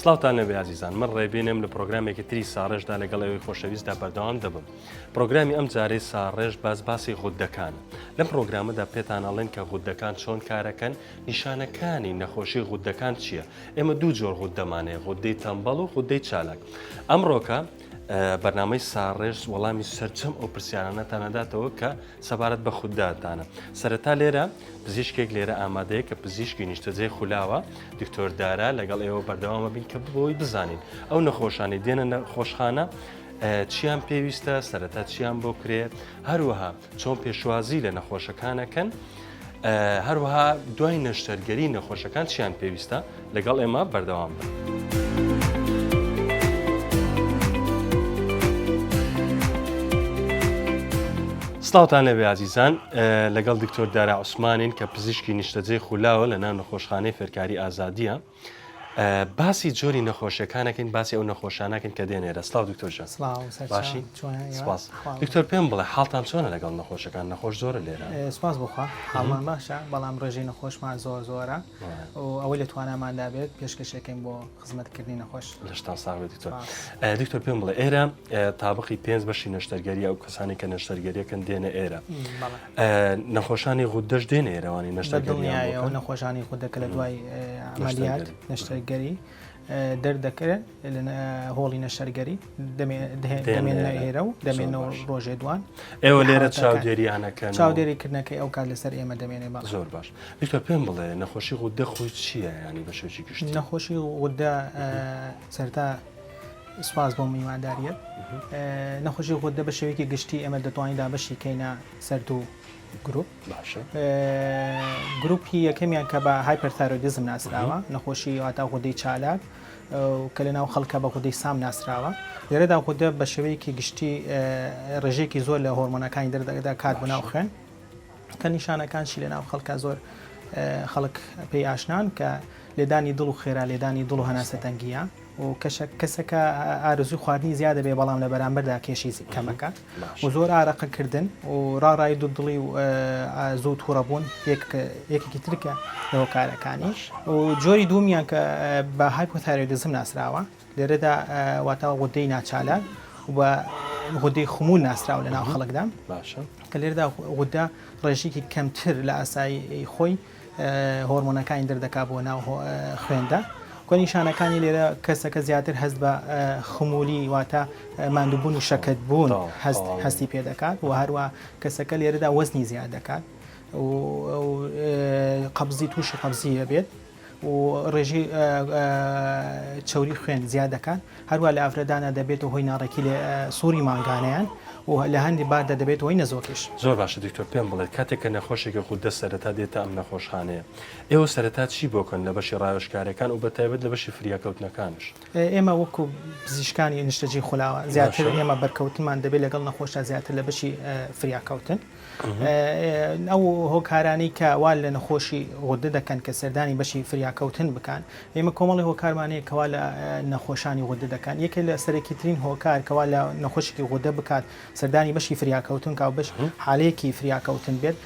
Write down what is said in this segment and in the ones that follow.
سڵاوتان لێبێ ئازیزان من ڕێبینم لە پرۆگرامێکی تری ساڕێژدا لەگەڵ ئێوەی خۆشەویستدا بەردەوام دەبم پرۆگرامی ئەم جارەی ساڕێژ باس باسی غودەکانە لەم پرۆگرامەدا پێتان ئەڵێن کە غودەکان چۆن کارەکەن نیشانەکانی نەخۆشی غودەکان چییە ئێمە دوو جۆر غودەمان هەیە غودەی تەمبەڵ و غودەی چالاک ئەمڕۆکە بەرنامەی ساڕێژ وەڵامی سەرجەم ئەو پرسیارانەتان ئەداتەوە کە سەبارەت بە خودداتانە. سەرەتا لێرە پزیشکێک لێرە ئامادەیە کە پزیشکی نیشتەجێی خولاوە، دکتۆر دارا، لەگەڵ ئێوە بەردەوامە بین کە بۆی بزانین ئەو نەخۆشانەی دێنە نەخۆشخانە چیان پێویستە، سەرەتا چیان بۆ کرێ، هەروەها چۆن پێشوازی لە نەخۆشەکانەکەن، هەروەها دوای نەشتەرگەری نەخۆشەکان چیان پێویستە، لەگەڵ ئێمە بەردەوام بن. سڵاوتان لێبێ ئازیزان لەگەڵ دکتۆر دارا عوسمانین کە پزیشکی نیشتەجێی خولاوە لە ناو نەخۆشخانەی فێرکاری ئازادیە باسی جۆری نەخۆشیەکانەکەین باسی ئەو نەخۆشانەکەین کە دێنێرە سڵاو دکتۆر جان باشی سپاس دکتۆر پێم بڵێ حاڵتان چۆنە لەگەڵ نەخۆشەکان نەخۆش زۆرە لێرە سپاس بخوا حاڵمان باشە بەڵام ڕێژەی نەخۆشمان زۆر زۆرە و ئەوەی لە تواناماندا بێت پێشکەشەکەین بۆ خزمەتکردنی نەخۆش. لەشتان ساغ بێت دکتۆر. دکتۆر پێم بڵێ ئێرە تابقی پێنج بەشی نەشتەرگەری ئەو کەسانی کە نەشتەرگەریەکەن دێنە ئێرە نەخۆشانی غودەش دێنە ئێرەوانی نەشتەرگەریەوە نەخۆشانی غودە کە لە دوای عملیات نەشتەرگەری دەردەکرێن لە هۆڵی نەشتەرگەری دەمێنە ئێرە و دەمێنەوە ڕۆژێ دوان ئێوە لێرە چاودێریانەکەن چاودێریکردنەکەی ئەو کات لەسەر ئێمە دەمێنێ بە زۆر باش دکتۆر پێم بڵێ نەخۆشی غودە خۆی چییە ینی بە شێوەیەکی گشتی نەخۆشی غودە سەرتا سوپاس بۆ میوانداریت نەخۆشی غودە بە شێوەیەکی گشتی ئێمە دەتوانین دابەشی کەینە سەر دوو گروپ باشە گروپی یەکەمیان کە بە hyperthyroidism ناسراوە نەخۆشی واتا غودەی چالاک کە لە ناو خەڵکە بە غودەی سام ناسراوە لێرەدا غودە بە شێوەیەکی گشتی ڕێژەیەکی زۆر لە هۆرمۆنەکانی دەردەکات بۆ ناو خوێن کە نیشانەکانشی لە ناو خەڵکە زۆر خەڵک پێی ئاشنان کە لێدانی دڵ و خێرا لێدانی دڵ و هەناسە تەنگیە و کەسەکە ئارزوی خواردنی زیادە بێ بەڵام لە بەرامبەردا کێشی کەمەکە و زۆر ئارەقەکردن و ڕاڕای دوودڵی و زوو تووڕەبوون یەکێکی ترکە لە هۆکارەکانی و جۆری دومیان کە بە hypothyroidism ناسراوە لێرەدا واتا غودەی ناچالاک و غودەی خمول ناسراوە لە ناو خەڵکدا باشە کە لێرەدا غودە ڕێژێکی کەمتر لە ئاسایی خۆی هۆرمۆنەکانی دەردەکا بۆ ناو خوێندا کۆ نیشانەکانی لێرە کەسەکە زیاتر هەست بە خمولی واتە ماندووبوون و شەکەت بوون هەست هەستی پێ دەکات و هەروە کەسەکە لێرەدا وەزنی زیاد دەکات و قەبزی تووشی قەبزی دەبێت و ڕێژەی چەوری خوێن زیاد دەکات، هەروەها لە ئافرەتاندا دەبێتە هۆی ناڕێکی لە سوڕی مانگانەیان و لە هەندێک باردا دەبێتە هۆی نەزۆکیش. زۆر باشە دکتۆر پێم بڵێت کاتێک کە نەخۆشێکی غودە سەرەتا دێتە ئەم نەخۆشخانەیە ئێوە سەرەتا چی بۆ کەن لە بەشی ڕاوێژکاریەکان و بەتایبەت لە بەشی فریاکەوتنەکانش؟ ئێمە وەکو پزیشکانی نیشتەجێی خولاوە زیاتر ئێمە بەرکەوتنمان دەبێت لەگەڵ نەخۆشدا زیاتر لە بەشی فریاکەوتن. ئەو هۆکارانەی کە وا لە نەخۆشی غودە دەکەن کە سەردانی بەشی فریاکەوتن بکەن ئێمە کۆمەڵی هۆکارمان هەیە کەوا لە نەخۆشانی غودە دەکەن یەکێک لە سەرەکیترین هۆکار کەوا لە نەخۆشێکی غودە بکات سەردانی بەشی فریاکەوتن کا و بەش حالەیەکی فریاکەوتن بێت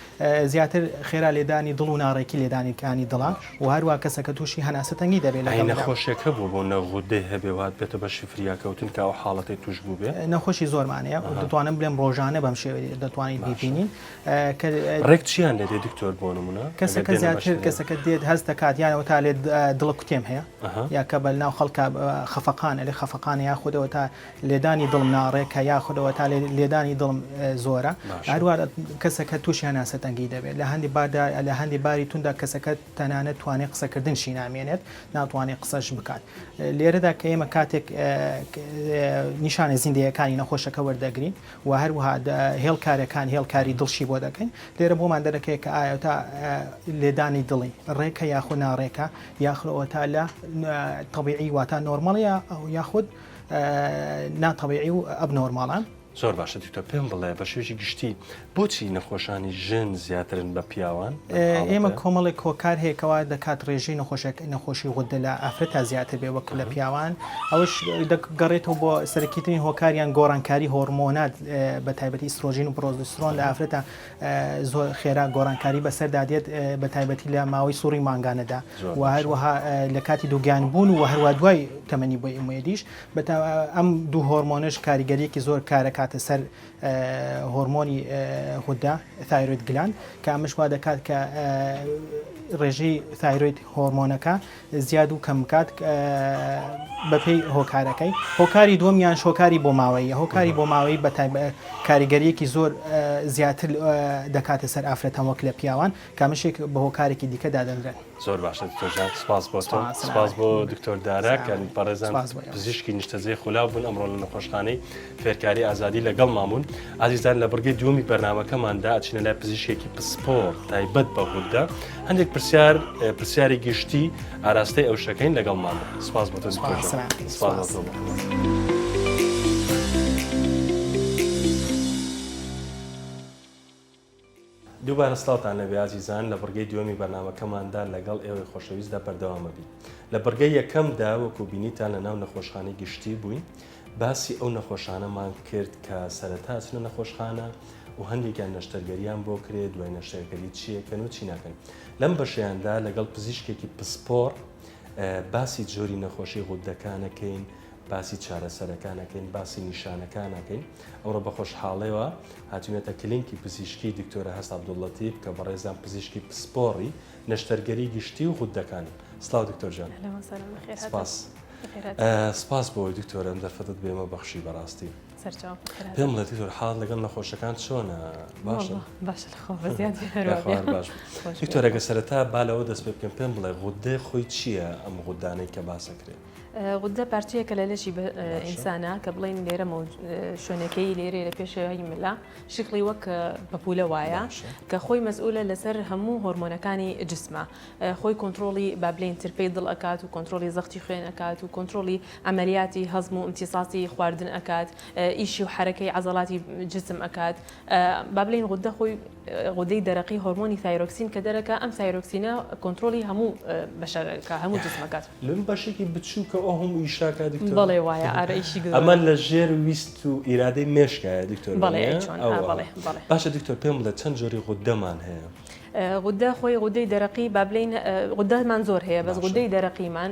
زیاتر خێرا لێدانی دڵ و ناڕێکی لێدانیکانی دڵە و هەروە کەسەکە تووشی هەناسە تەنگی دەبێت لەگەڵ نەخۆشێک هەبوو بۆ نە غودەی هەبێ و هاتبێتە بەشی فریاکەوتن کە ئەو حاڵەتەی تووش بووبێ؟ نەخۆشی زۆرمان هەیە و دەتوانم بڵێم ڕۆژانە بەم شێوەیە دەتوانیت بیبینین کە ڕێک چیان لێ دێ دکتۆر بۆ نمونە؟ کەسەکە زیاتر کەسەکە دێت هەست دەکات یانەوە تا لێ دڵە کوتێم هەیە یا کە بە ناو خەڵکە خەفەقانە لێ خەفەقانە یاخودەوە تا لێدانی دڵم ناڕێکە یاخودەوە تا لێدانی دڵم زۆرە هەروە کەسەکە تووشی هەناسە تەنگی دەبێت لە هەندی باردا لە هەندی باری توندا کەسەکە تەنانەت توانای قسەکردنشی نامێنێت، ناتوانێت قسەش بکات. لێرەدا کە ئێمە کاتێک نیشانە زیندەیەکانی نەخۆشەکە وەردەگرین و هەروەها هێڵکارەکان هێڵکاری دڵشی بۆ دەکەین، لێرە بۆمان دەرەکەوێت کە ئایا تا لێدانی دڵی ڕێکە یاخود ناڕێکە، یاخود ئەوەتا لە تەبیعی واتە نۆرمەڵە یاخود ناتەبیعی و abnormal ە. زۆر باشە دکتۆر پێم بڵێ بە شێوەیەکی گشتی بۆچی نەخۆشانی ژن زیاترن بە پیاوان؟ ئێمە کۆمەڵێک هۆکار هەیە کەوا دەکات ڕێژەی نەخۆشەک نەخۆشی غودە لە ئافرەتا زیاتر بێ وەک لە پیاوان ئەوەش دەگەڕێتەوە بۆ سەرەکیترین هۆکاریان گۆڕانکاری هۆرمۆنات بە تایبەتی ئیسترۆژین و پرۆجسترۆن لە ئافرەتا زۆر خێرا گۆڕانکاری بەسەردا دێت بە تایبەتی لە ماوەی سوڕی مانگانەدا و هەروەها لە کاتی دووگیان بوون و هەروە دوای تەمەنی بۆ ئیمێدیش ئەم دوو هۆرمۆنەش کاریگەریەکی زۆر کارەکاتە سەر هۆرمۆنی غودە thyroid gland کە ئەمەش وا دەکات کە ڕێژەی thyroid هۆرمۆنەکە زیاد و کەم بکات بەپێی هۆکارەکەی هۆکاری دووەمیان هۆکاری بۆماوەیە هۆکاری بۆماوەی بە کاریگەریەکی زۆر زیاتر دەکاتە سەر ئافرەتان وەک لە پیاوان کامشێک بە هۆکارێکی دیکە دادەنرێن. زۆر باشە دکتۆر جان سپاس بۆ تۆ سپاس بۆ دکتۆر دارا کە بەڕێزان پزیشکی نیشتەجێی خولاو بوون ئەمڕۆ لە نەخۆشخانەی فێرکاری ئازادی لەگەڵ مامون ئازیزان لە بڕگەی دووەمی بەرنامەکەماندا ئەچینە لای پزیشکێکی پسپۆڕ تایبەت بە غودە هەندێک پرسیار پرسیاری گشتی ئاراستەی ئەو شەکەین لەگەڵمان سپاس بۆ تۆ سپاس بۆ تۆ. دووبارە سڵاوتان لێبێ ئازیزان لە بڕگەی دووەمی بەرنامەکەماندا لەگەڵ ئێوەی خۆشەویستدا بەردەوامە بین لە بڕگەی یەکەمدا وەکو بینیتان لە ناو نەخۆشخانەی گشتی بووین باسی ئەو نەخۆشانەمان کرد کە سەرەتا ئەچنە نەخۆشخانە و هەندێکیان نەشتەرگەریان بۆ کرێ دوای نەشتەرگەری چیەکەن و چی ناکەن لەم بەشیاندا لەگەڵ پزیشکێکی پسپۆڕ باسی جۆری نەخۆشی غودەکانەکەین باسی چارەسەرەکان ئەکەین، باسی نیشانەکان ئەکەین. ئەمڕۆ بە خۆشحاڵێوە هاتوینەتە کلینکی پزیشکی دکتۆرە هەست عەبدوڵلەتیف کە بەڕێزیان پزیشکی پسپۆڕی نەشتەرگەری گشتی و غوددەکانن. سڵاو دکتۆر جان. اهلا وسهلا بەخێر هاتن. سپاس. بەخێر هاتن. سپاس بۆ ئەوەی دکتۆر ئەم دەرفەتت بە ئێمە بەخشی بەڕاستی. سەرچاو بەخێر هاتن. پێم بڵێ دکتۆر حاڵت لەگەڵ نەخۆشەکان چۆنە؟ باشن؟ وەڵا باشە لەخوا بەزیاد بێ هەروا بێ. یاخوا هەر باش بێ. خۆش بێ. دکتۆر ئەگەر سەرەتا با لەوە دەست پێ بکەین پێم بڵێ غوددە خۆی چییە ئەم غوددانەی کە باس ئەکرێ؟ غودە پارچەیەکە لە لەشی ئینسانە کە بڵین لێرە شوێنەکەی لێرێ لە پێشەوەی ملا شکڵی وەک پەپولە وایە کە خۆی مەسئولە لەسەر هەموو هۆرمۆنەکانی جسمە خۆی کۆنترۆڵی با بلین ترپەی دڵ ئەکات و کۆنترۆڵی زەختی خوێن ئەکات و کۆنترۆڵی عملیاتی هەزم و امتصاصی خواردن ئەکات ئیشی و حرەکەی عەزەڵاتی جسم ئەکات با بلین غودە خۆی غودەی دەرەقی هۆرمۆنی ثایرۆکسین کە دەرەکا ئەم ثایرۆکسینە کۆنترۆڵی هەموو بەشەکە هەموو جسمەکات. لەم بەشێکی بچووکە ئەو هەموو ئیشاکە دکتۆر؟ بەڵێ وایە ئارە ئیشی گەورە. ئەمە لە ژێر ویست و ئیرادەی مێشکایە دکتۆر بەڵێ ئەی چۆن ئا بەڵێ بەڵێ. باشە دکتۆر پێم بڵێ چەند جۆری غودەمان هەیە؟ غودە خۆی غودەی دەرەقی با بلێین غودەمان زۆر هەیە بەس غودەی دەرەقیمان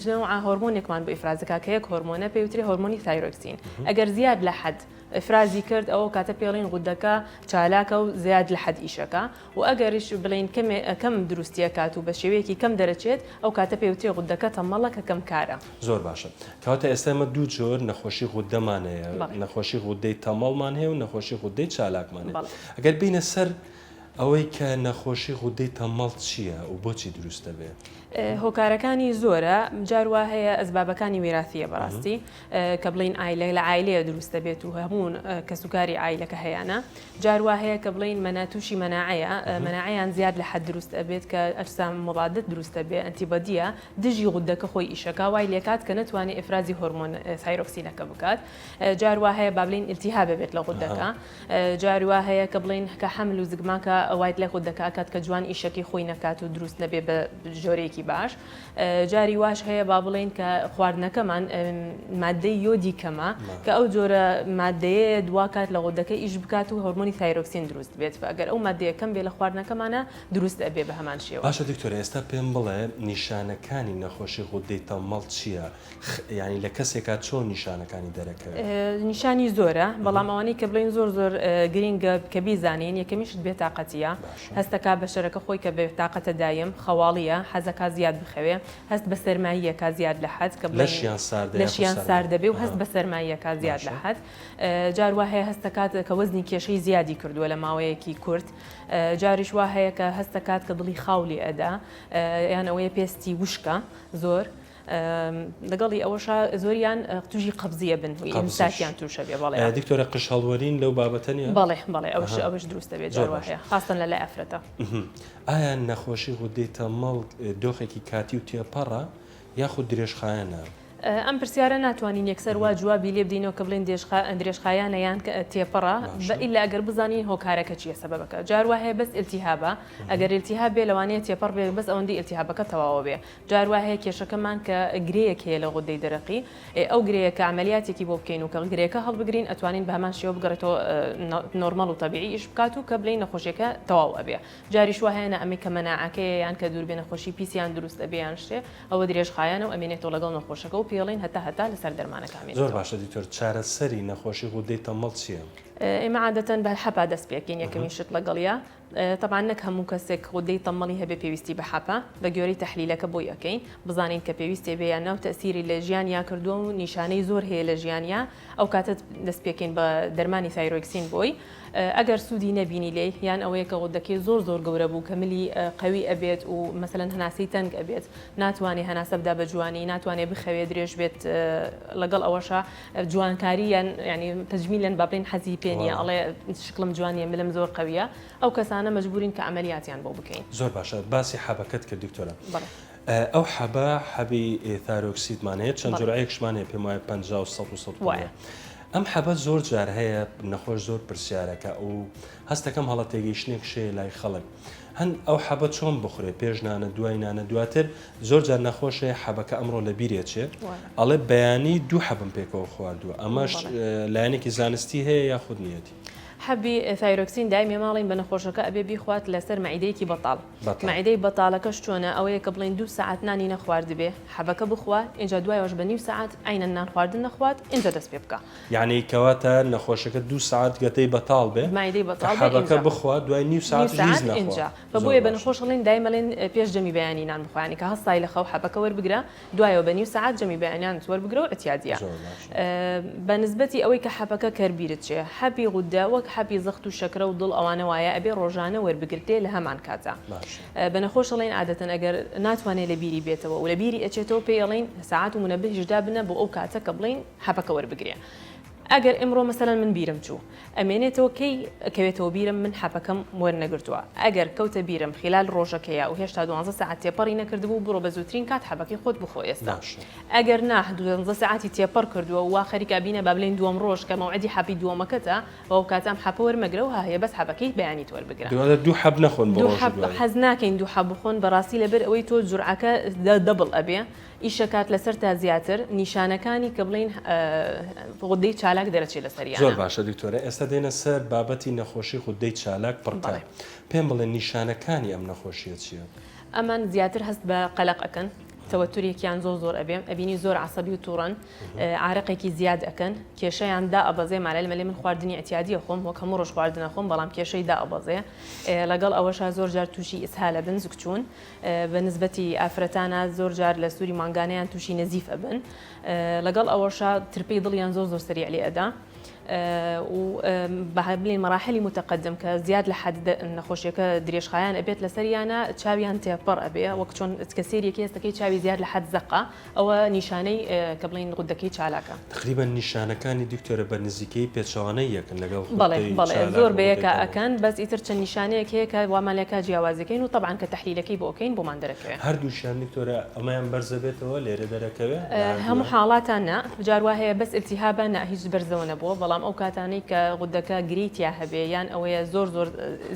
نەوعە هۆرمۆنێکمان بۆ ئیفراز دەکات کە یەک هۆرمۆنە پێی وترێ هۆرمۆنی ثایرۆکسین ئەگەر زیاد لە حەد ئیفرازی کرد ئەو کاتە پێڵین غودەکە چالاکە و زیاد لە حەد ئیشەکە و ئەگەریش بڵێین کەمێ کەم دروستی ئەکات و بە شێوەیەکی کەم دەرەچێت ئەو کاتە پێوترێ غودەکە تەمەڵە کە کەم کارە. زۆر باشە کەواتە ئێستا ئێمە دوو جۆر نەخۆشی غودەمان هەیە بەڵێ. نەخۆشی غودەی تەمەڵمان هەیە و نەخۆشی غودەی چالاکمان هەیە بەڵێ. ئەگەر بێینە سەر ئەوەی کە نەخۆشی غودەی تەمەڵ چییە و بۆچی دروست دەبێ؟ هۆکارەکانی زۆرە جار وا هەیە ئەسبابەکانی ویراثیە بەڕاستی کە بڵێین عایلە لە عایلەیە دروست دەبێت و هەموو کەسوکاری عایلەکە هەیانە جار وا هەیە کە بڵێین مەنا تووشی مەناعەیە مەناعەیان زیاد لە حەد دروست ئەبێت کە ئەجسام مضادت دروست دەبێ antibody ە دژی غودەکە خۆی ئیشەکا وای لێکات کە نەتوانێ ئیفرازی هۆرمۆن ثایرۆکسینەکە بکات جار وا هەیە با بڵێین ئیلتیهاب بێت لە غودەکە جار وا هەیە کە بڵێین کە حەمل و زگماکە وایت لە غودەکە ئەکات کە جوان ئیشەکەی خۆی نەکات و دروست نەبێ بە جۆرێکی باش جاری واش هەیە با بڵێین کە خواردنەکەمان مادەی یۆدی کەمە کە ئەو جۆرە مادەیە دواکات لە غودەکە ئیش بکات و هۆرمۆنی ثایرۆکسین دروست بێت ئەگەر ئەو مادەیە کەم بێ لە خواردنەکەمانە دروست ئەبێ بە هەمان شێوە. باشە دکتۆرە ئێستا پێم بڵێ نیشانەکانی نەخۆشی غودەی تەممەڵ چییە؟ یانی لە کەسێکا چۆن نیشانەکانی دەرەکەوێت؟ نیشانی زۆرە بەڵام ئەوانەی کە بڵێین زۆر زۆر گرینگە کە بیزانین یەکەمیشت بێتاقەتیە هەستەکا بەشەرەکە خۆی کە بێتاقەتە دایم خەواڵیە حەزەکا زیاد بخەوێ هەست بە سەرماییەکا زیاد لە حەد کە بڵێین لەشیان ساردە یاخود لەشیان سەرما سارد دەبێ و هەست ئەها بە سەرماییەکا زیاد لە باشە حەد جار وا هەیە هەستەکات کە وەزنی کێشەی زیادی کردووە لە ماوەیەکی کورت جاریش وا هەیە کە هەستەکات کە دڵی خاو لێ ئەدا یان ئەوەیە پێستی وشکە زۆر لەگەڵی ئەوەشا زۆریان تووشی قەبزی ئەبن و ئیمساکیان تووشە بێ بەڵێ. دکتۆرە قژ هەڵوەرین لەو بابەتە نییە؟ بەڵێ بەڵێ ئەوش ئەوش دروست دەبێت جار وا هەیە خاستەن لە لای ئافرەتە. ئایا نەخۆشی غودەی تەمەڵ دۆخێکی کاتی و تێپەڕە یاخود درێژخایەنە؟ ئەم پرسیارە ناتوانین یەکسەر وا جوابی لێ بدەینەوە کە بڵێین درێژخایەنە یان تێپەڕە، بە ئیلا ئەگەر بزانین هۆکارەکە چییە سەبەبەکە. جار وا هەیە بەس ئیلتیهابە، ئەگەر ئیلتیهاب بێ لەوانەیە تێپەڕ بێ بەس ئەوەندەی ئیلتیهابەکە تەواوە بێ. جار وا هەیە کێشەکەمان کە گرێیەک هەیە لە غودەی دەرەقی، ئێ ئەو گرێیە کە عەمەلیاتێکی بۆ بکەین و کە گرێکە هەڵبگرین ئەتوانین بە هەمان شێوە بگەڕێتەوە نۆرمەڵ و تەبیعی ئیش بکات و کە بلێین نەخۆشیەکە تەواو ئەبێ. جاریش وا هەیە نا ئەمەی کە مەناعەکەیە یان کە دوور بێ نەخۆشی پیسیان دروست ئەبێ یان شتێ ئەوە درێژخایەنە و ئەمێنێتەوە لەگەڵ نەخۆشەکە و پێی ئەڵێین هەتا هەتا لەسەر دەرمانەکە زۆر ئەمێنێتەوە. باشە دکتۆر چارەسەری نەخۆشی غودەی تەمەڵ چیە؟ ئێمە عادەتەن بە حەپا دەست پێکەین یەکەمین شت لەگەڵیا تەبعەن نەک هەموو کەسێک غودەی تەمەڵی هەبێ پێویستی بە حەپە، بە گوێرەی تەحلیلەکە بۆی ئەکەین بزانین کە پێویستێ بێ یان نا و تەئسیری لە ژیانیا کردووە و نیشانەی زۆر هەیە لە ژیانیا ئەو کاتە دەست پێکەین بە دەرمانی thyroxine بۆی ئەگەر سوودی نەبینی لێی یان ئەوەیە کە غودەکەی زۆر زۆر گەورە بوو کە ملی قەوی ئەبێت و مەسەلەن هەناسەی تەنگ ئەبێت ناتوانێ هەناسە بدا بە جوانی ناتوانێ بخەوێ درێژ بێت لەگەڵ ئەوەشا جوانکاری یان یانی تەجمیلەن با بڵێین حەزی پێ نییە ئەڵێ شکڵم جوان نییە ملم زۆر قەویە ئەو کەسانە مەجبورین کە عەمەلیاتیان بۆ بکەین. زۆر باشە باسی حەبەکەت کرد دکتۆرە ئەو حەبە حەبی thyroxine مان هەیە چەند جورعەیەکشمان هەیە پێم وایە 50 و 100 و 150 ئەم حەبە زۆر جار هەیە نەخۆش زۆر پرسیارەکە و هەستەکەم هەڵە تێگەیشتنێک شەیە لای خەڵک هەن ئەو حەبە چۆن بخورێ پێش نانە دوای نانە دواتر زۆر جار نەخۆش هەیە حەبەکە ئەمڕۆ لە بیرێچێ ئەڵێ بەیانی دوو حەبم پێکەوە خواردووە ئەمەش لایەنێکی زانستی هەیە یاخود نیەتی؟ حەبی thyroxine دایمێ ماڵین بە نەخۆشەکە ئەبێ بیخوات لەسەر مەعیدەیەکی بەتاڵ مەعیدەی بەتاڵەکەش چۆنە ئەوەیە کە بڵێین دوو سەعات نانی نەخواردبێ حەبەکە بخوا ئینجا دوایەوەش بە نیو سەعات عەینەن نان خواردن نەخوات ئینجا دەست پێ بکا. یانی کەواتە نەخۆشەکە دوو سەعات گەتەی بەتاڵ بێ مەعیدەی کە بەتاڵ بێ حەبەکە ئینجا بخوا دوای نیو نیو سەعاتیش هیچ سەعات نەخوا ئینجا بە زۆر بۆیە بە باشە. نەخۆش ئەڵێن دایم ئەڵێن پێش جەمی بەیانی نان بخوا یانی کە هەستای لە خەو حەبەکە وەربگرە دوایەوە بە نیو سەعات جەمی بەیانیانت وەربگرە و ئیعتیادیە زۆر باشە. بە نسبەتی ئەوەی کە حەپەکە کەر بیرت چێ حەپی غودە وەک حەپی زەخت و شەکرە و دڵ ئەوانە وایە ئەبێ ڕۆژانە وەربگرتێ لە هەمان کاتا باشە. بە نەخۆش ئەڵێین عادەتەن ئەگەر ناتوانێ لە بیری بێتەوە و لە بیری ئەچێتەوە پێی ئەڵێین سەعات و مونەبهیش دابنە بۆ ئەو کاتە کە بڵێین حەپەکە وەربگرێ ئەگەر ئمڕۆ مەسەلەن من بیرم چوو ئەمێنێتەوە کەی ئەکەوێتەوە بیرم من حەپەکەم وەرنەگرتووە ئەگەر کەوتە بیرم خیلال ڕۆژەکەیا و هێشتا دوانزە سەعات تێپەڕی نەکردبوو بڕۆ بە زووترین کات حەبەکەی خۆت بخۆ ئێستا باشە. ئەگەر نا دوانزە سەعاتی تێپەڕ کردووە و وا خەریکە بینە با بلێین دووەم ڕۆژ کە مەوعدی حەپی دووەمەکەتە ئەو کاتە ئەم حەپە وەرمەگرە و هاهەیە بەس حەبەکەی بەیانیت وەربگرە. دواتر دوو حەب نەخۆن بۆ دوو ڕۆژی حەب دوایی. حەز ناکەین دوو حەب بخۆن بەڕاستی لەبەر ئەوەی تۆ جورعەکە double ئەبێ ئیشەکات لەسەرتا زیاتر نیشانەکانی کە بڵێین غودەی چالاک دەرەچێ لەسەریانە. زۆر باشە دکتۆرە ئێستا دێنە سەر بابەتی نەخۆشی غودەی چالاک پڕکە بەڵێ. پێم بڵێ نیشانەکانی ئەم نەخۆشیە چیە؟ ئەمان زیاتر هەست بە قەلەق ئەکەن تەوەتورێکیان زۆر زۆر ئەبێ ئەبینی زۆر عەسەبی و توڕەن عارەقێکی زیاد ئەکەن کێشەیان دائەبەزێ مالە مەلێ من خواردنی ئیعتیادی ئەخۆم وەک هەموو ڕۆژ خواردن ئەخۆم بەڵام کێشەی دائەبەزێ لەگەڵ ئەوەشا زۆر جار تووشی ئیسهال ئەبن زگچوون بە نسبەتی ئافرەتانە زۆر جار لە سوری مانگانەیان تووشی نەزیف ئەبن لەگەڵ ئەوەشا ترپەی دڵیان زۆر زۆر سەریع لێ ئەدا و بڵێن مراحلی متقدم کە زیاد لە حەد نەخۆشیەکە درێژخایەن ئەبێت لەسەریانە چاویان تێپەڕ ئەبێ وەک چۆن کە سێریەکی هەستەکەی چاوی زیاد لە حەد زەقە ئەوە نیشانەی کە بڵێین غودەکەی چالاکە. تەقریبەن نیشانەکانی دکتۆرە بە نزیکەیی پێچەوانەی یەکن لەگەڵ بەڵێ غودەی بەڵێ چالاک زۆر و غودەی بەیەکا تەمەڵ. ئەکەن بەس ئیتر چەند نیشانەیەک هەیە کە وامان لێکا جیاوازیکەین و تەبعەن کە تەحلیلەکەی بۆ ئەکەین بۆمان دەرەکەوێ. هەردووکیان دکتۆرە ئەمەیان بەرزەبێتەوە لێرە دەرەکەوێ لە هەموو هەردوویان؟ حاڵاتان نا جار وا هەیە بەس ئیلتیهابە نا هیچ بەرزەوە نەبووە بەڵام ئەو کاتانەی کە غودەکە گرێی تیا هەبێ یان ئەوەیە زۆر زۆر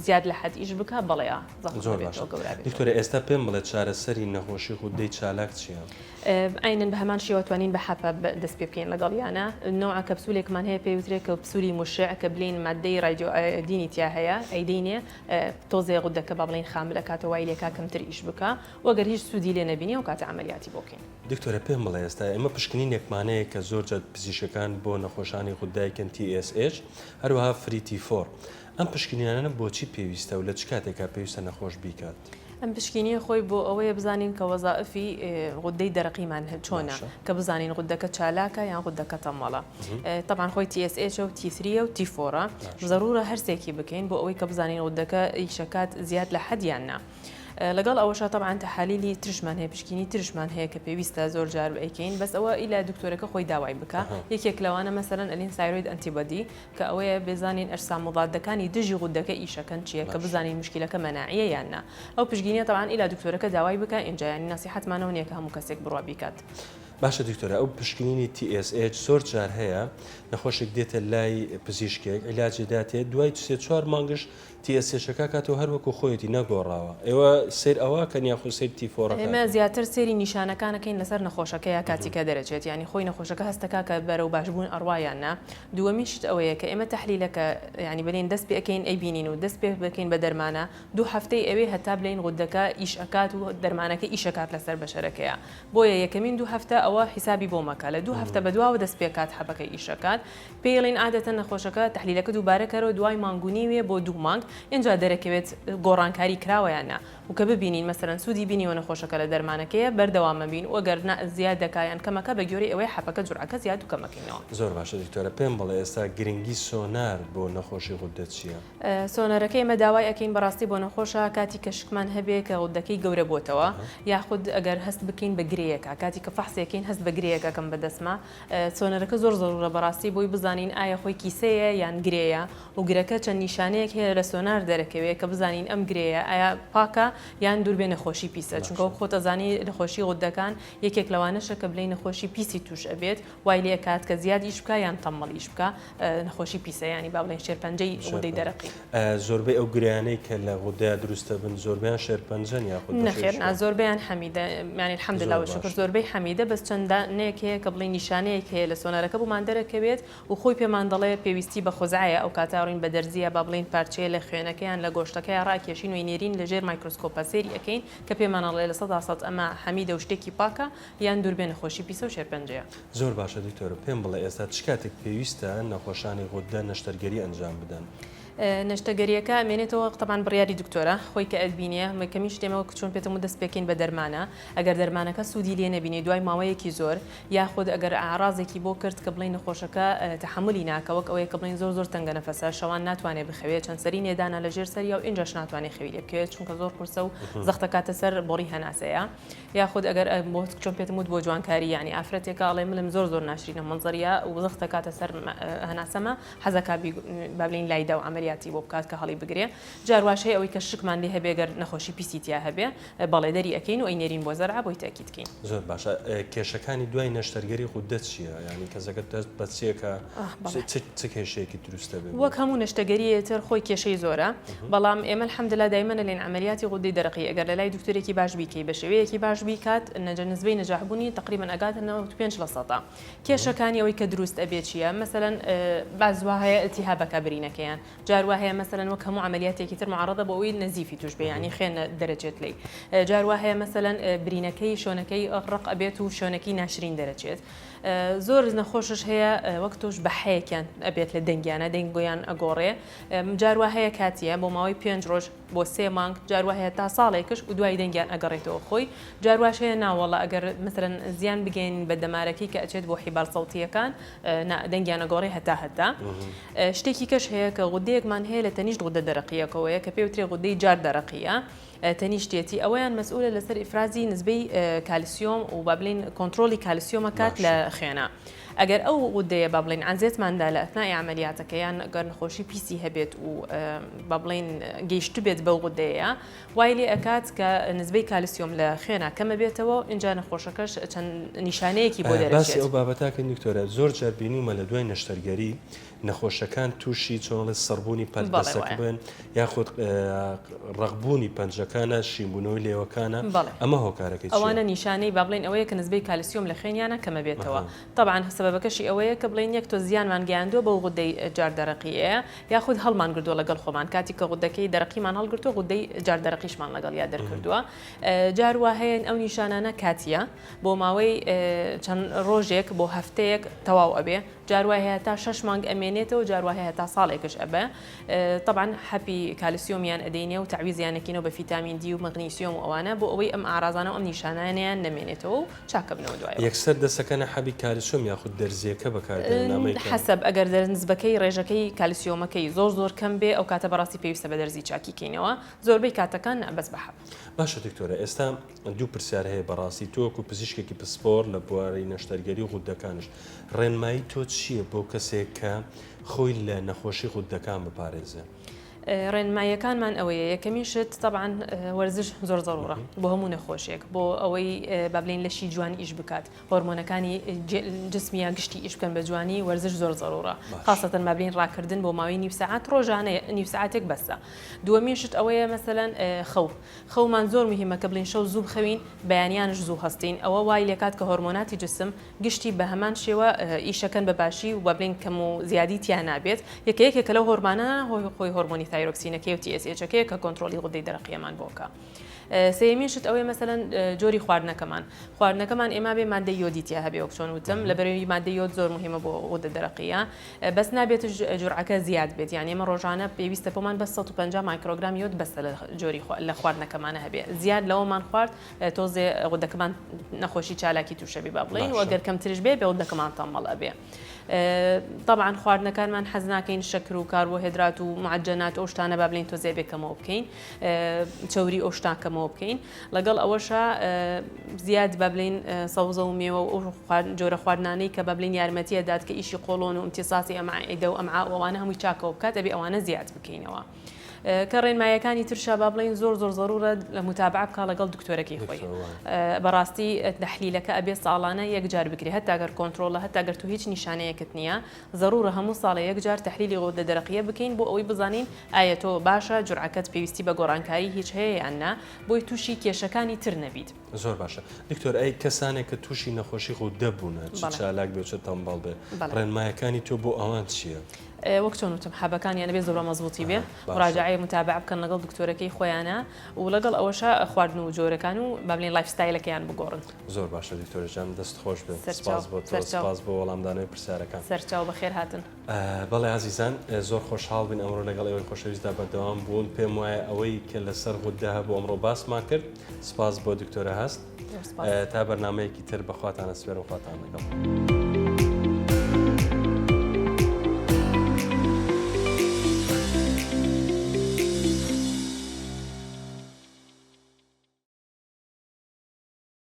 زیاد لە حەد ئیش بکا بەڵێ زەخم زۆر باشە ئەبێتەوە گەورە ئەبێتەوە. دکتۆرە ئێستا پێم بڵێ چارەسەری نەخۆشی غودەی چالاک چیە؟ عەینەن بە هەمان شێوە توانین بە حەپە دەست پێ بکەین لەگەڵیانە نەوعە کەپسولێکمان هەیە پێی وترێ کەپسولی مشع کە بلین مادەی رادیۆ ئایۆدینی تیا هەیە ئەیدەینێ تۆزێ غودەکە با بڵێین خامل ئەکاتەوە وای لێکا کەمتر ئیش بکا و گەر هیچ سوودی لێ نەبینی ئەو کاتە عەمەلیاتی بۆ بکەین. دکتۆرە پێم بڵێ ئێستا ئێمە پشکنینێکمان هەیە کە زۆر جار پزیشکەکان بۆ نەخۆشانی غودە ئەیکەن TSH هەروەها free T4 ئەم پشکنینانە بۆچی پێویستە و لە چ کاتێکا پێویستە نەخۆش بیکات؟ ئەم پشکینیە خۆی بۆ ئەوەیە بزانین کە وەزائفی غودەی دەرەقیمان چۆنە کە بزانین غودەکە چالاکە یان غودەکە تەمەڵە تەبعەن خۆی TSH و T3 و T4 ە زەرورە هەرسێکی بکەین بۆ ئەوەی کە بزانین غودەکە ئیشەکات زیاد لە حەد یان نا. لەگەڵ ئەوەشا تەبعەن تەحالیلی ترشمان هەیە پشکینی ترشمان هەیە کە پێویستە زۆر جار ئەیکەین بەس ئەوە ئیلا دکتۆرەکە خۆی داوای بکە یەکێک لەوانە مەسەلەن ئەلین thyroid antibody کە ئەوەیە بزانین ئەجسام مضادەکانی دژی غودەکە ئیشەکەن چیە کە بزانین مشکیلەکە مەناعیە یان نا ئەو پشگینیە تەبعەن ئیلا دکتۆرەکە داوای بکا ئینجا یانی نەسیحەتمانەوە نیە کە هەموو کەسێک بڕوا بیکات. باشە دکتۆرە ئەو پشکنینی TSH زۆر جار هەیە نەخۆشێک دێتە لای پزیشکێک عیلاجی داتێ دوای سێ چوار مانگش TSH ەکە کاتەوە هەر وەکو خۆیەتی نەگۆڕاوە ئێوە سەیر ئەوە کەن یاخود سەیر T4 ەکە ئێمە زیاتر سەیری نیشانەکان ئەکەین لەسەر نەخۆشەکەیا کاتی کە دەرەچێت یانی خۆی نەخۆشەکە هەستەکا کە بەرەو باشبوون ئەڕوا یان نا دووەمین شت ئەوەیە کە ئێمە تەحلیلەکە یانی بلێین دەست پێ ئەکەین ئەیبینین و دەست پێ بکەین بە دەرمانە دوو هەفتەی ئەوێ هەتا بلێین غودەکە ئیش ئەکات و دەرمانەکە ئیش ئەکات لەسەر بەشەرەکەیا بۆیە یەکەمین دوو هەفتە ئەوە حیسابی بۆ مەکە لە دوو هەفتە بەدواوە دەست پێکات حەبەکە ئیش ئەکات پێی ئەڵێین عادەتەن نەخۆشەکە تەحلیلەکە دووبارە کەرەوە دوای مانگ و نیوێ بۆ دوو مانگ ئینجا دەرەکەوێت گۆڕانکاری کراوە یان نا و کە ببینین مەسەلەن سوودی بینیوە نەخۆشەکە لە دەرمانەکەیە بەردەوام ئەبین و گەر نا زیاد دەکا یان کەمەکا بە گوێرەی ئەوەیە حەپەکە جورعەکە زیاد و کەمەکەینەوە. زۆر باشە دکتۆرە پێم بڵێ ئێستا گرنگی سۆنار بۆ نەخۆشی غوددە چییە؟ سۆنەرەکە ئێمە داوای ئەکەین بەڕاستی بۆ نەخۆشە کاتی کە شکمان هەبێ کە غودەکەی گەورە بۆتەوە یاخود ئەگەر هەست بکەین بە گرێیەکە کاتی کە فەحسێکەین هەست بە گرێیەک ئەکەم بە دەستما سۆنەرەکە زۆر زەرورە بەڕاستی بۆی بزانین ئایا خۆی کیسەیە یان گرێیە و گرەکە چەند نیشانەیەک هەیە لە سۆنار دەرەکەوێ کە بزانین ئەم گرێیە ئایا پاکە یان دووربێ نەخۆشی پیسە چونکە وەک خۆت ئەزانی نەخۆشی غودەکان یەکێک لەوانەشە کە بلێی نەخۆشی پیسی توش ئەبێت وای لێ ئەکات کە زیاد ئیش بکا یان تەممەڵ ئیش بکا نەخۆشی پیسە یانی با بڵێین شێرپەنجەی غودەی دەرەقی. زۆربەی ئەو گرێیانەی کە لە غودەیا دروست دەبن زۆربەیان شێرپەنجەن یاخود بە نەخێر نا زۆربەیان حەمیدە یانی الحمدللە و شوکر زۆربەی حەمیدە بەس چەند دانەیەک هەیە کە بڵێین نیشانەیەک هەیە لە سۆنەرەکە بۆمان دەرەکەوێت و خۆی پێمان دەڵێ پێویستی بە خۆزعەیە ئەو کاتە ڕوین بە دەرزیە با بڵێین پارچەیە لە خوێنەکەیان لە گۆشتەکەیا ڕاکێشین و ئەینێرین لە ژێر مایکرۆسکۆپە سەیری ئەکەین کە پێمان ئەڵێ 100% ئەمە حەمیدە و شتێکی پاکە یان دووربێ نەخۆشی پیسە و شێرپەنجەیە. زۆر باشە دکتۆر پێم بڵێ ئێستا چ کاتێک پێویستە نەخۆشانی غوددە نەشتەرگەری ئەنجام بدەن؟ نەشتەگەریەکە ئەمێنێتەوە تەبعەن بڕیاری دکتۆرە خۆی کە ئەتبینێ یەکەمین شت ئێمە وەک چۆن پێتم وت دەست پێکەین بە دەرمانە ئەگەر دەرمانەکە سوودی لێ نەبینی دوای ماوەیەکی زۆر یاخود ئەگەر ئاعرازێکی بۆ کرد کە بڵێین نەخۆشەکە تەحەمولی ناکە وەک ئەوەیە کە بڵێین زۆر زۆر تەنگە نەفەسە شەوان ناتوانێ بخەوێ چەند سەری نێدانە لە ژێر سەریا و ئینجاش ناتوانێ خەوی لێ بکەوێت چونکە زۆر قورسە و زەختەکاتە سەر بۆڕی هەناسەیە یاخود ئەگەر بۆ چۆن پێتم وت بۆ جوانکاری یانی ئافرەتێکە ئەڵێ ملم زۆر زۆر ناشرینە مەنزەریە و زەخت دەکاتە سەر هەناسەمە حەزەکا با بلێین لایدا و عەمەلیاتی بۆ بکات کە هەڵی بگرێ جار واش هەیە ئەوەی کە شکمان لێ هەبێ گەر نەخۆشی پیسی تیا هەبێ بەڵێ دەری ئەکەین و ئەینێرین بۆ زەرعە بۆی تەئکید کەین. زۆر باشە کێشەکانی دوای نەشتەرگەری غودە چیە یانی کەسەکە دەست بە چیەکە چ کێشەیەکی دروست دەبێ؟ وەک هەموو نەشتەگەریێ تر خۆی کێشەی زۆرە بەڵام ئێمە الحمدللە دایمەن ئەلێین عەمەلیاتی غودەی دەرەقی ئەگەر لەلای دکتۆرێکی باش بیکەی بە شێوەیەکی باش بیکات نەجە نسبەی نەجاح بوونی تەقریبەن ئەگاتە 95 لە سەدا کێشەکانی ئەوەی کە دروست ئەبێ چییە مەسەلەن باز وا هەیە التهابەکە برینەکەیان جار وا هەیە مەسەلەن وەک هەموو عەمەلیاتێکی تر معەڕەزە بۆ ئەوەی نەزیفی توش بێ یانی خوێن دەرەچێت لێی جار وا هەیە مەسەلەن برینەکەی شۆنەکەی ڕەق ئەبێت و شۆنەکەی ناشرین دەرەچێت زۆر نەخۆشش هەیە وەک تۆش بەحەیەکیان ئەبێت لە دەنگیانە دەنگۆیان ئەگۆڕێ جار وا هەیە کاتیە بۆ ماوەی پێنج ڕۆژ بۆ سێ مانگ جار وا هەیە تا ساڵێکش و دوای دەنگیان ئەگەڕێتەوە خۆی جار واش هەیە ناوەڵە ئەگەر مثلەن زیان بگەین بە دەمارەکەی کە ئەچێت بۆ حیبال سەوتیەکان دەنگیان ئەگۆڕێ هەتا هەتا شتێکی کەش هەیە کە غودەیەکمان هەیە لە تەنیشت غودە دەرەقیەکەوەیە کە پێوترێ غودەی جار دەرەقیە تەنیشتێتی ئەوەیان مەسئولە لەسەر ئیفرازی نسبەی کالسیۆم و با بلین کۆنترۆلی کالسیۆمە کات لە خوێنا ئەگەر ئەو غودەیە با بڵین عەنزێتماندا لە ئەثنائی عەمەلیاتەکە یان گەر نەخۆشی پیسی هەبێت و با بڵین گەیشتبێت بەو غودەیە وای لێ ئەکات کە نسبەی کالسیۆم لە خوێنا کەمە بێتەوە ئینجا نەخۆشەکەش چەند نیشانەیەکی بۆ باسی دەرەچێت. ئەو بابەتاکەین دکتۆرە زۆر جار بینیومە لە دوای نەشتەرگەری نەخۆشەکان تووشی چۆن ئەڵێ سڕبوونی پەل بەڵێ دەسەک وایە. بن یاخود ڕەقبوونی پەنجەکانە شینبوونەوەی لێوەکانە بەڵێ. ئەمە هۆکارەکەی چییە؟ ئەوانە نیشانەی با بڵێین ئەوەیە کە نسبەی کالسیۆم لە خوێنیانا کەمەبێتەوە تەبعەن سەبەبەکەشی ئەوەیە کە بڵێین یەک تۆز زیانمان گەیاندووە بەو غودەی جار دەرەقییەیە یاخود هەڵمان گرتووە لەگەڵ خۆمان کاتی کە غودەکەی دەرەقیمان هەڵگرتووە غودەی جار دەرەقیشمان لەگەڵیا دەرکردووە جار وا هەیە ئەو نیشانانە کاتییە بۆ ماوەی چەند ڕۆژێک بۆ هەفتەیەک تەواو ئەبێ جار وای هەیە تا شەش مانگ ئەمێنێتەوە جار وای هەیە تا ساڵێکش ئەبێ تەبعەن حەپی کالسیۆمیان ئەدەینێ و تەعویزیان ئەکەینەوە بە فیتامین دی و مەغنیسیۆم و ئەوانە بۆ ئەوەی ئەم ئارازانە و ئەم نیشانانەیان نەمێنێتەوە و چاکەبنەوە دوایەوە. یەکسەر دەسەکەنە حەبی کالسیۆم یاخود دەرزیەکە بەکاردێنن ئەمەی کە. حەسەب ئەگەر نسبەکەی ڕێژەکەی کالسیۆمەکەی زۆر زۆر کەم بێ ئەو کاتە بەڕاستی پێویستە بە دەرزی چاکی کەینەوە زۆربەی کاتەکان نا بەس بە حەب. باشە دکتۆرە ئێستا دوو پرسیار هەیە بەڕاستی تۆ وەکو پزیشکێکی پسپۆڕ لە بواری نەشتەرگەری و غوددەکانیش ڕێنمایی تۆ چییە بۆ کەسێک کە خۆی لە نەخۆشی غوددەکان بپارێزێ؟ ڕێنماییەکانمان ئەوەیە یەکەمین شت تەبعەن وەرزش زۆر زەڕوڕە بۆ هەموو نەخۆشێک بۆ ئەوەی با بلین لەشی جوان ئیش بکات هۆرمۆنەکانی جسمی یا گشتی ئیش بکەن بە جوانی وەرزش زۆر زەڕوڕە خاصەتەن با بلین ڕاکردن بۆ ماوەی نیو سەعات ڕۆژانە نیو سەعاتێک بەسە دووەمین شت ئەوەیە مەسەلەن خەو خەومان زۆر مهمە کە بلین شەو زوو بخەوین بەیانیانش زوو هەستین ئەوە وای لێکات کە هۆرمۆناتی جسم گشتی بە هەمان شێوە ئیشەکەن بە باشی و بڵێین کەم و زیادی تیا نابێت یەکە یەکێکە لەو هۆرمانە خۆی هۆرمۆنی thyroxine ەکەی و TSH ەکەیە کە کۆنترۆڵی غودەی دەرەقیەمان بۆ کە. سێیەمین شت ئەوەیە مەسەلەن جۆری خواردنەکەمان خواردنەکەمان ئێمە بێ مادەی یۆدی تیا هەبێ وەک چۆن وتم لە بەرەوی مادەی یۆد زۆر مهمە بۆ غودە دەرەقیە بەس نابێت جورعەکە زیاد بێت یان ئێمە ڕۆژانە پێویستە بۆمان بەس 150 مایکرۆگرام یۆد بەسە لە جۆری لە خواردنەکەمانە هەبێ زیاد لەوەمان خوارد تۆزێ غودەکەمان نەخۆشی چالاکی تووشەبی با بڵێین و ئەگەر کەمترش بێ بێ غودەکەمان تەمەڵ ئەبێ. طبعا خواردنەکانمان حەز ناکەین شەکر و کاربۆهێدرات و معجنات ئەو شتانە با بلین تۆزێ بێ کەمەوە بکەین چەوری ئەو شتان کەمەوە بکەین لەگەڵ ئەوەشە زیاد با بلین سەوزە و مێوە و ئەو جۆرە خواردنانەی کە بە بلین یارمەتیە دات کە ئیشی قۆڵۆن و امتصاصی ئەمعیدە و ئەمعا و ئەوانە هەمووی چاکەوە بکات ئەبێ ئەوانە زیاد بکەینەوە. کە ڕێنمایەکانی ترشا با بڵێین زۆر زۆر زەرورە لە متابعە بکا لەگەڵ دکتۆرەکەی خۆی بەڕاستی تەحلیلەکە ئەبێ ساڵانە یەک جار بکرێ هەتا گەر کۆنترۆڵە هەتا گەر تو هیچ نیشانەیەکت نییە زەرورە هەموو ساڵێ یەک جار تەحلیلی غودە دەرەقیە بکەین بۆ ئەوەی بزانین ئایا تۆ باشە جورعەکەت پێویستی بە گۆڕانکاری هیچ هەیە یان نا بۆی تووشی کێشەکانی تر نەبیت. زۆر باشە دکتۆر ئەی کەسانێک کە تووشی نەخۆشی غودە بوونە چ چالاک بێ چ تەمبەڵ بێ ڕێنمایەکانی تۆ بۆ ئەوان چییە؟ وەک چۆن وتم حەبەکانیان ئەبێ زۆر بە مەزبوتی بێ مراجعەی متابعە بکەن لەگەڵ دکتۆرەکەی خۆیانە و لەگەڵ ئەوەشا خواردن و جۆرەکان و با بلێن life style ەکەیان بگۆڕن. زۆر باشە دکتۆرە جان دەست خۆش بێت سپاس بۆ تۆ سپاس بۆ وەڵامدانەوەی پرسیارەکان. سەرچاو بەخێر هاتن. بەڵێ ئازیزان زۆر خۆشحاڵ بین ئەمڕۆ لەگەڵ ئێوەی خۆشەویستدا بەردەوام بوون پێم وایە ئەوەی کە لەسەر غودە هەبوو ئەمڕۆ باسمان کرد سپاس بۆ دکتۆرە هەست تا بەرنمەیەکی تر بەخواتان ئەسپێرم خواتان لەگەڵ.